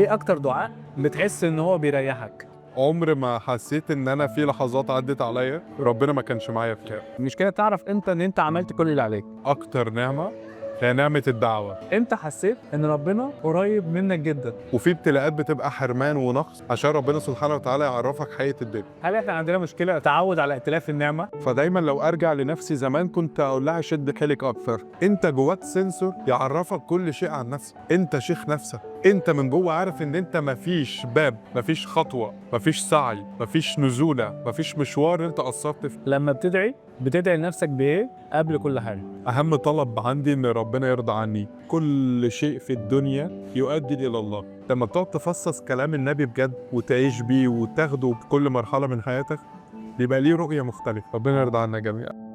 ايه اكتر دعاء بتحس ان هو بيريحك؟ عمر ما حسيت ان انا في لحظات عدت عليا ربنا ما كانش معايا فيها. المشكلة تعرف امتى ان انت عملت كل اللي عليك. اكتر نعمه هي نعمه الدعوة. امتى حسيت ان ربنا قريب منك جدا؟ وفي ابتلاءات بتبقى حرمان ونقص عشان ربنا سبحانه وتعالى يعرفك حقيقة الدنيا. هل احنا عندنا مشكلة تعود على ائتلاف النعمة؟ فدايما لو ارجع لنفسي زمان كنت اقول لها شد حيلك اكتر. انت جواك sensor يعرفك كل شيء عن نفسك، انت شيخ نفسك، انت من جوه عارف ان انت مفيش باب، مفيش خطوة، مفيش سعي، مفيش نزوله، مفيش مشوار انت قصرت فيه. لما بتدعي بتدعي لنفسك بايه قبل كل حاجة؟ اهم طلب عندي ان ربنا يرضى عني. كل شيء في الدنيا يؤدي الى الله. لما بتقعد تفصص كلام النبي بجد وتعيش بيه وتاخده بكل مرحلة من حياتك بيبقى ليه رؤية مختلفة. ربنا يرضى عنا جميعا.